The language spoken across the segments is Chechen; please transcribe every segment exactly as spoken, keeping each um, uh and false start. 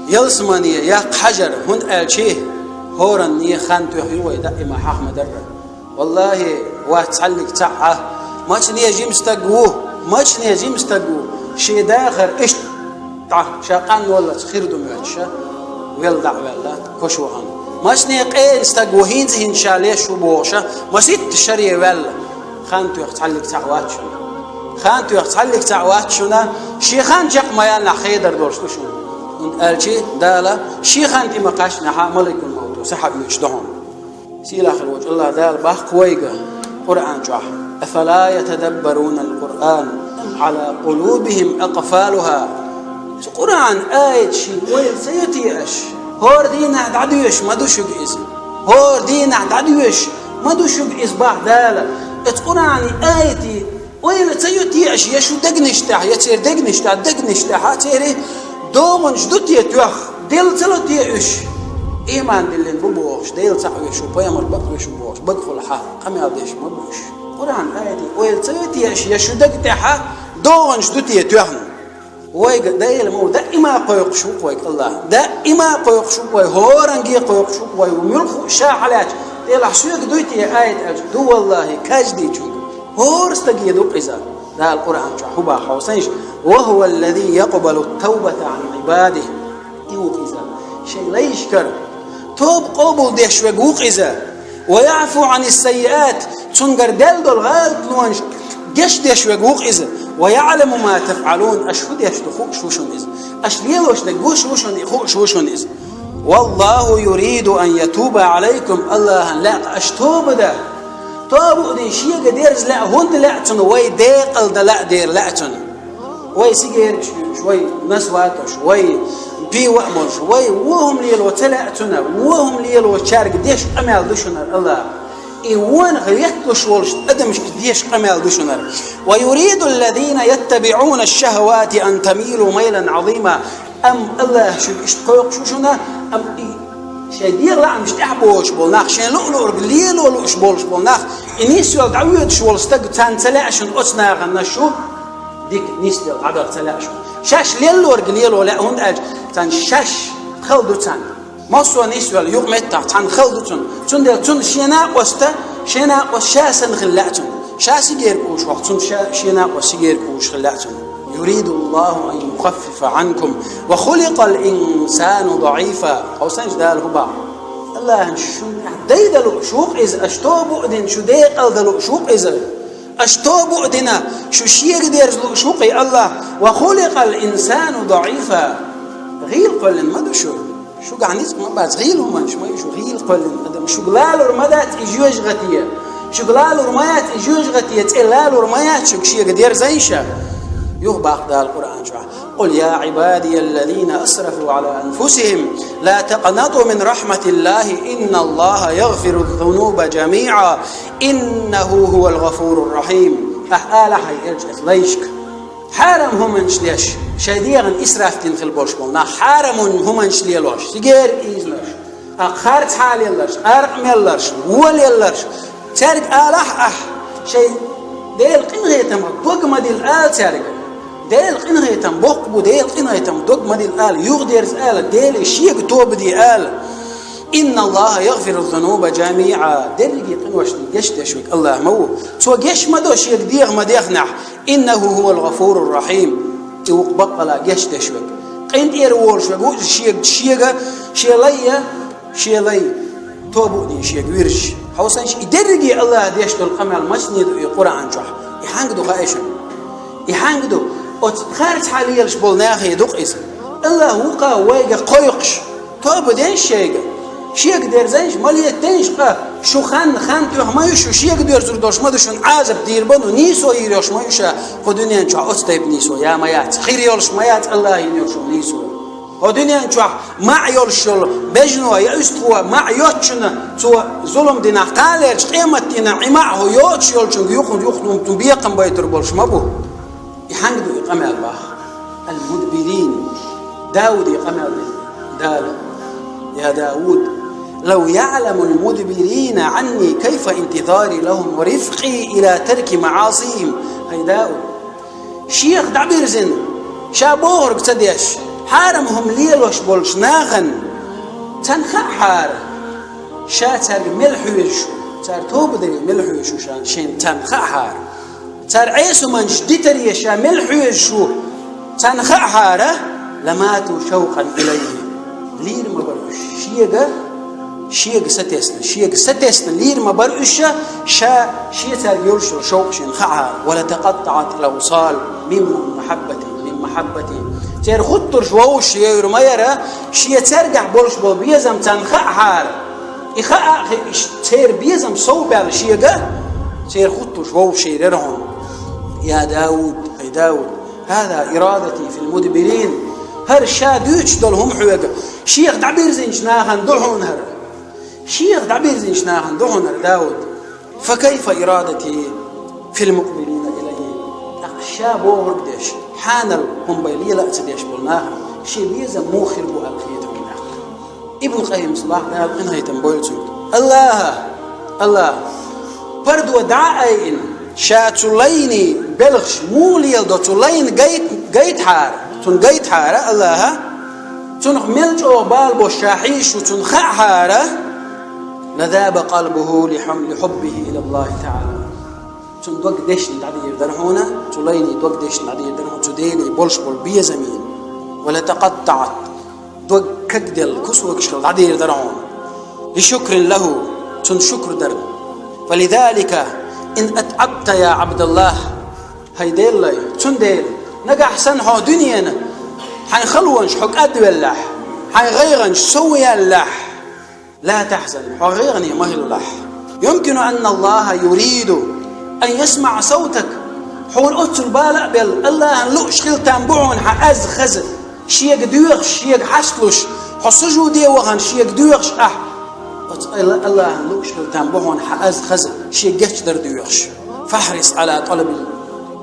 Ялсамане яккха хьажар, хӀунда аьлча хӀоранне хан тоьхна ю вай даима хьахма дарра. Валлахьи, вац цхьаллиг цхьаъ а, мачане жима стаг ву, мачане жима стаг ву, шен дахар иштта дӀа, ша къанваллалц хир ду моьттуш а, велла дӀа а ваьлла, кош вахана. Мачане къена стаг ву, хӀинца-хӀинца ша леш ву бохуш а, масийтта шаре ваьлла. Хан тоьхна цхьаллиг цхьаъ вац шуна. Хан тоьхна цхьаллиг цхьаъ вац шуна, шен хан чекх ма яьллинехь хедар долуш ду шуна. ХӀунда аьлча Дала шен хан тӀе ма кхаьчнехь а маликул-мавто схьа а оьцуш ду хьуна. Сийлахь хир волчу АллахӀ Дала боху вайга Къуръан чохь: «Афала ятадаббаруна ал-Къуръан, ам Ӏала къулубихим акъфалуха?» Цу Къуръан аятийн ойла ца йо те аша? ХӀора дийнахь дӀадоьшуш ма ду шуьга иза. ХӀора дийнахь дӀадоьшуш ма ду шуьга иза, боху Дала. Оцу Къуръанан аятийн ойла ца йо те аша, я шун дегнаш тӀехь, я церан дегнаш тӀехь, дегнаш тӀехь а церан догӀанаш ду те тоьхна, делла ца ло те уьш? Ийман диллина бу бохуш, Дела цхьаъ веш ву, пайхамар бакъ веш ву бохуш, багахула хьан къамел деш ма бу уьш. Къуръанан аятийн ойла ца йо те аша, я шун даг тӀехь догӀанаш ду те тоьхна? Вайга Дела ма ву, даима кхойкхуш ву-кх вайга АллахӀ. Даима кхойкхуш ву-кх вай, хӀоранге кхойкхуш ву-кх вай, муьлхха а ша хьалаьцча, делахь соьга дуй те аят аьлча, ду, валлахьи, каждыйчуьнга. ХӀора стаге ду-кх иза. Дала Къуръан чохь хӀун боху хьовсийша: «Ва хӀува аллази якъбалу ат-тавбата Ӏан Ӏибадихи». И ву-кх иза, шайн лайшкара тоба къобалдеш верг ву-кх иза. «Ва яӀфу Ӏанис-саййиат», цуьнгара даьлла долу гӀалатонаш гечдеш верг ву-кх иза. «Ва яӀламу ма тафӀалун», аша хӀун деш ду хууш ву шуна иза. Аша лелош дерг гуш ву шуна, хууш ву шуна иза. «ВаллахӀу юриду ан ятуба Ӏалайкум», АллахӀана лаьа аша тоба дан. Тоба а дина, шега дерза лаьа, хӀунда лаьа цунна, вай декъала дан лаьа дера лаьа цунна. Вай сигаьркаш дуьйцуш, вай насваташ, вай пиво а молуш, вай вон хӀума лело ца лаьа цунна, вон хӀума лелочаьрга деш къамел ду шуна АллахӀа. И вонах летталуш волчу адамашка деш къамел ду шуна. «Ва юриду аллазина яттабиӀуна аш-шахавати ан тамилу майлан Ӏазима». Амма АллахӀа шуьга иштта кхойкхуш ву шуна, амма и шайн дегӀан лаамашна тӀаьхьа бохуш болу нах, шайн луъ-луъург лело лууш болуш болу нах, и нисвелла дӀавоьдуш волу стаг, царна ца лаьа шуна оцу нахана шу дика нисвелла дӀадаха ца лаьа шуна. Шаьш леллорг лело лаьа, хӀунда аьлча царна шаьш хала ду царна. Массо а нисвелла юкъаметтахь цхьанна хала ду цунна. Цундела цунна шен накъост, шен накъост ша санна хила лаьа цунна. Ша сигаьрка ууш вахь, цунна ша, шен накъост сигаьрка ууш хила лаьа цунна. «Юриду Аллаху ан юхаффифа Ӏанкум, ва хуликъал инсану даӀифа». Хьовсийша Дала хӀун боху. АллахӀана шуна тӀехь дайдан лууш ву-кх иза, аша тоба а дина, шу декъала дан лууш ву-кх иза. Аша тоба а дина, шу шега дерза лууш ву-кх и АллахӀ. «Ва хуликъал инсану даӀифа». ГӀийла кхоьллина ма ду шу. Шуьгахь ницкъ ма бац, гӀийла хӀуманаш ма ю шу, гӀийла кхоьллина адам. Шуьга лалур ма дац и жоьжахати, шуьга лалур ма яц и жоьжахати, цӀе лалур ма яц шуьга, шега дерзийша. Юха боху Дала Къуръан чохь: «Къул я Ӏибадияллазина асрафу Ӏала анфусихим, ла такънату мин рахьматиллахи, инналлаха ягъфиру зунуба жамиӀа, иннаху хӀувал гъафурур рахьим». Ахь ала хьайн элча лайшка. Хьарам хӀуманаш деш, шайн дегӀан исраф дина хила болуш болу нах, хьарам хӀуманаш лелош, сигер ийзинарш, а харц хьалелларш, къаркъа мелларш, вон лелларш, цаьрга алахь ахь, шайн Делан къинхетамах дог ма дилла ала цаьрга. Делан къинхетам боккха бу, Делан къинхетамах дог ма дилла ала, юхадерза ала, Деле шега тоба де ала. «Инналлаха ягъфиру зунуба жамиӀа». Дерриге къиношна гечдеш верг АллахӀ ма ву. Цо геч ма до шега дегӀа ма дехнехь. «Иннаху хӀувал гъафурур рахьим». И ву-кх баккъала гечдеш верг. КъинтӀера волуш верг ву иза шега, шега, шен лай, шен лай. Тоба а дина шега вирзаш. Хьовсийша, и дерриге АллахӀа деш долу къамел мацане ду и Къуръан чохь. И хьаьнга ду хаьий шуна? И хьаьнга ду? Оцу харц хьал лелаш болу нахе ду-кх иза. АллахӀ ву-кх вайга кхойкхуш. Тоба дайша шайга. Шега дерзийша, ма летадайша къа. Шу хан, хан тоьхна ма ю шу, шега доьрзур долуш ма ду шуна, Ӏазап дийр бан ду, нийсо йийр йолуш ма ю ша кху дуьнен чохь, оцу тайпа нийсо я ма яц. Хир йолуш ма яц АллахӀ йина йолуш нийсо. Кху дуьнен чохь маьӀ йолуш йолу бежано я уьстагӀо маьӀ йоцучунна, цо зулам динехь, кхалерчу къематдийнахь и маьӀ хӀу йоцуш йолчуьнга юха, юха бекхам байтур болуш ма бу. И хьаьнга ду и къамел боху? Ал-мудбирин. Дауде къамел дина Дала: «Я Дауд, лав яӀламул мудбирина Ӏанни кайфа интизари лахум ва рифкъи ила тарки маӀасихим». ХӀай Дауд, шех дӀабирзина, ша бохург ца деш, Хьарам хӀума лелош болчу нахана царна хаахьара, ша цаьрга мел хьоьжуш ву, цара тоба даре мел хьоьжуш ву ша-, шен-, царна хаахьара. Цара Ӏеса хӀуманаш дитаре ша мел хьоьжуш ву, царна хаахьара, «لماتوا شوقا إليه». Лийр ма бара уьш шега, шега сатесна, шега сатесна лийр ма бара уьш, ша, шен цаьрга йолуш йолу шовкъ шена хаахьара. «ولتقطعت الأوصال من محبتي، من محبتي». Церан хуттурш вовшаш евр ма яра, шен цаьргахь болуш болу безам царна хаахьара. И хаа а хиъна, церан безам сов баьлла шега, церан хуттурш вовшаш евр яра хьуна. «يا داود», хӀай Дауд, «هذا إرادتي في المدبرين». ХӀара ша дуьйцуш долу хӀума хьоьга, шех дӀабирзинчу нахана ду хьуна хӀара. Шех дӀабирзинчу нахана ду хьуна хӀара, Дауд. «فكيف إرادتي في المقبلين إليه». ТӀаккха ша бохург деш, хьанал хӀума бен лела а ца деш болу нахана шен безам муха хир бу аьлла хета хьуна тӀаккха. Ибн Къаййимас боху, Дала къинхетам бойла цуьнга. АллахӀа, АллахӀа, пардо дӀа а айина, ша цу лайнийн белхаш муха леладо, цу лайна гайт-, гайтахьара, цунна гайтахьара АллахӀа, цунах мел чӀогӀа бала бо ша хьийзаш ву, цунна хаахьара, «لذاب قلبه لحم-، لحبه إلى الله تعالى». Цуьнан дог дешна дӀадийр дара хьуна, цу лайнийн дог дешна дӀадийр дара хьуна, цу Деле болуш болу безамийн. «ولتقطعت», дог кагделла, кусочкаш хилла дӀадийр дара хьуна. «لشكر له», цунна шукр дарна. «فلذلك إن أتعبت يا عبد الله». ХӀай Делан лай, цундела, нагахь санна хьо дуьненан хьайн халонаш хьо кӀадвеллехь, хьайн гӀайгӀанаш сов яьллехь, «لا تحزن», хьо гӀайгӀане ма хилалахь. «يمكن أن الله يريد أن يسمع صوتك». Хьуна оццул бала а белла, АллахӀан лууш хила там бу хьуна хьан аз хаза, шега доьхуш, шега хьасталуш, хьо сужуде вахана шега доьхуш ахь. Оцу Алла-, АллахӀан лууш хила там бу хьуна хьан аз хаза, шен гечдар доьхуш. «فاحرص على طلب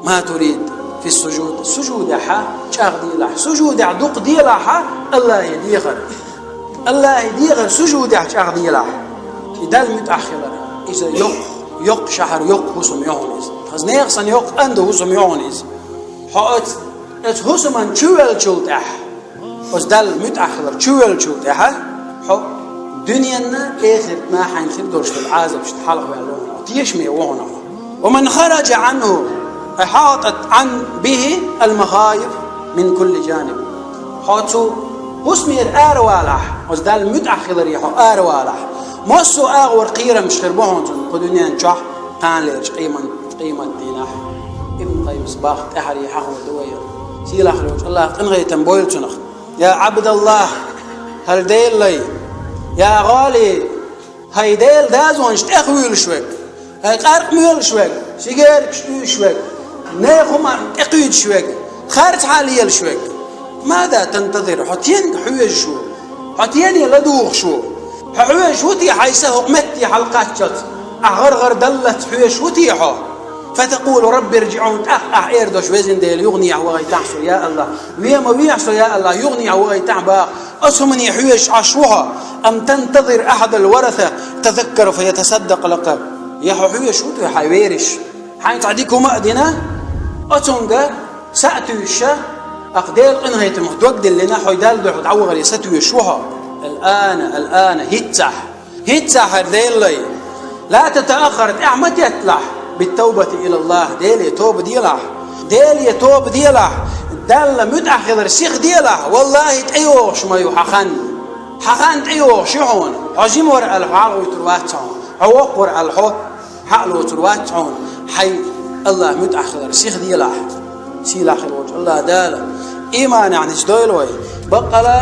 ما تريد في السجود». Сужудехь чӀагӀделахь, сужудехь дукха делахь АллахӀе дехар. АллахӀе дехар сужудехь чӀагӀделахь. И Далла муьтӀахь хилар. Иза йоккха, йоккха шахьар, йоккха хӀусам ю хьуна иза. Хаза нехан санна йоккха а ду хӀусам ю хьуна иза. Хьо оцу, оцу хӀусаман чувеллачул тӀаьхьа, оцу Далла муьтӀахь хилар чувеллачул тӀаьхьа, хьо дуьненна, эхартна хьайна хир долуш долу Ӏазапашна хьалхаваьлла ву хьуна, тешаме ву хьуна хьо. «ومن خرج عنه أحاطت عن-، به المخاوف من كل جانب». Хьо цу хӀусамера аравалахь, оцу Далла муьтӀахь хиларе хьо аравалахь, массо а агӀор кхерамаш хир бу хьуна цунна кху дуьнен чохь, кханалерчу къеман-, къематдийнахь. Ибн Къаййимас боху, тӀаьхьаре хьахор ду вай. Сийлахь волчу АллахӀа къинхетам бойла цунах. «يا عبد الله», хӀай Делан лай, «يا غالي», хӀай Делан дозанаш тӀехвуьйлуш верг, хӀай къаркъа моьлуш верг, сигеркаш уьйш верг, нехан хӀума тӀекхуьйдуш верг, харцахьа лелаш верг. «ماذا تنتظر», хьо стенга хьоьжуш ву? Хьо стене ладугӀуш ву? Хьо хьоьжуш ву те хьайн са хӀокху метте хьалакхаччалц? Ахь гӀар-гӀар даллалц хьоьжуш ву те хьо? «فتقول رب ارجعون», тӀаккха ахь эр долуш: «Везан Дела, юханехьа вахийтахьа со, я АллахӀ. Вен ма вехьа со, я АллахӀ, юханехьа вахийтахьа», боху. Оцу хӀумане хьоьжуш Ӏаш ву хьо? «أم تنتظر أحد الورثة يتذكر فيتصدق لك». Я хьо хьоьжуш ву те хьайн вераш, хьайна цхьа дика хӀума а дина, оцунга са а туьйсуш, ахь Делан къинхетамах дог диллина, хьо Далла дуьхьа дӀавахаре сатуьйсуш ву хьо? «الآن، الآن», хӀинццехь, хӀинццехь, хӀай Делан лай. «لا تتأخر», тӀаьхьа ма тетталахь, «بالتوبة إلى الله», Деле тоба делахь, Деле тоба делахь, Далла муьтӀахь хилар сихделахь, валлахӀи, тӀейогӀуш ма ю хьан хан. Хьан хан тӀейогӀуш ю хьуна, хьо жима вара аьлла, хьо хьалхавуьйтур вац хьуна, хьо воккха вара аьлла, хьо хьалоцур вац хьуна, хьайн АллахӀ муьтӀахь хилар сихделахь. Сийлахь хила волчу АллахӀ Дала ийманехь нисдойла вай. Баккъала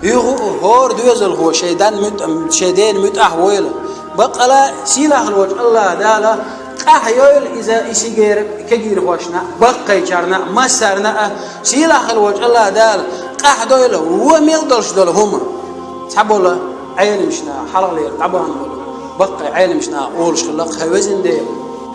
юха а хӀора доьзалхо шайн ден муьтӀ-, шайн дена муьтӀахь войла. Баккъала сийлахь хила волчу АллахӀ Дала къахьйойла иза и сигеран кегийрхошна а, баккхийчарна а, массарна а. Сийлахь хила волчу АллахӀ Дала къахьдойла вон мел долуш долу хӀума. Цхьаболу Ӏеламнаха, хьалхалера дӀабахана болу баккхий Ӏеламнаха олуш хилла-кх: хӀай везан Дела,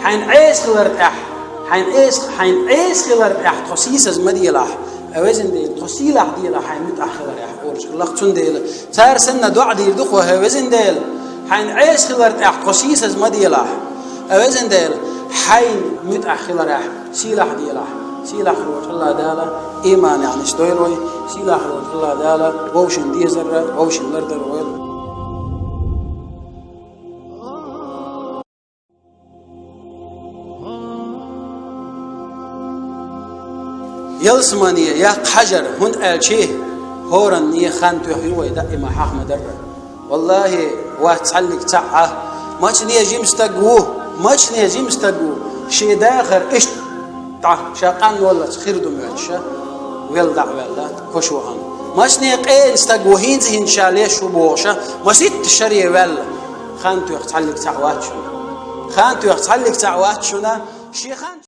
хьайн Ӏеса хилар тӀехь, хьайн Ӏеса, хьайн Ӏеса хилар тӀехь тхо сийсаз ма делахь, хӀай везан Дела, тхо сийлахь делахь хьайн муьтӀахь хиларехь, олуш хилла-кх. Цундела цара санна доӀа дийр ду-кх вай: хӀай везан Дела, хьайн Ӏеса хилар тӀехь тхо сийсаз ма делахь, хӀай везан Дела, хьайн муьтӀахь хиларехь сийлахь делахь. Сийлахь хила волчу АллахӀ Дала Иман яъни иштта дойла вай, сийлахь волчу АллахӀ Дала вовшийн дезарра, вовшийн лардар войла. Ялсамане яккха хьажар, хӀунда аьлча хӀоранна хан тоьхна ю вай даима хьаха ма-дарра. Валлахьи, вац цхьаллиг цхьаъ а, мачане жима стаг ву, мачане жима стаг ву, шен дахар иштта дӀа, ша къанваллалц хир ду моьттуш, велла дӀа а ваьлла, кош вахана. Мачане къена стаг ву, хӀинца-хӀинца ша леш ву бохуш, масийтта шаре ваьлла. Хан тоьхна цхьаллиг цхьаъ вац шуна. Хан тоьхна цхьаллиг цхьаъ вац шуна, шен хан